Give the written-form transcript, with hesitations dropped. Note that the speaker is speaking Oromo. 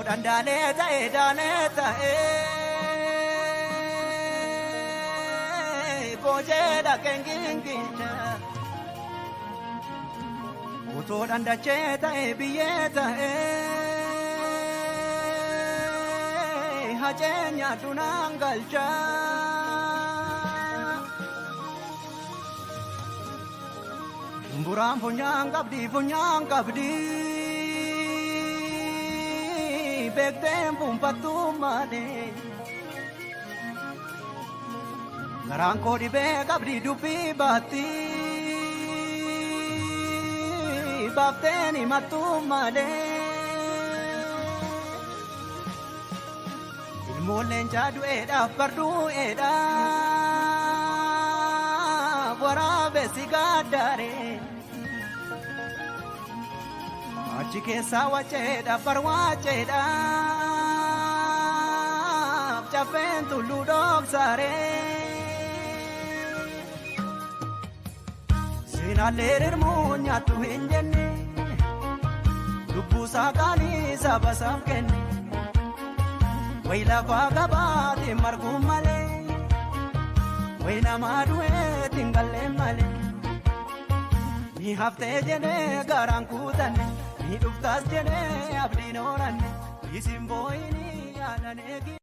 Dhandaalee ta'e daalee ta'e goojee dhaqeen gingilcha. Otoo dhandachee ta'e biyyee ta'e hacee nyaadhu naan galcha. Shumburaan funyaan qabdi funyaan qabdi. Beekteen fuunfattuu malee. Garaan koo dhibee qabdi dubbii baatti. Baafteen himattuu malee. Ilmoon leencaa du'eedhaaf bardu'eedhaaf waraabessi gaaddaaree. Achi keessaa waceedhaaf barwaaceedhaaf caffeen tulluu dhoksaaree. Seenaallee rirmuu nyaattu hin jenne lubbuusaa qaalii saba isaaf kenne. Wayi lafaa gabaatiin marguu malee wayi namaa du'eetiin gallee malee. Ni haftee jedhee garaan kutanne ni dhuftaas jedhee abdiin horanne isin boo'inii yaadan eegi.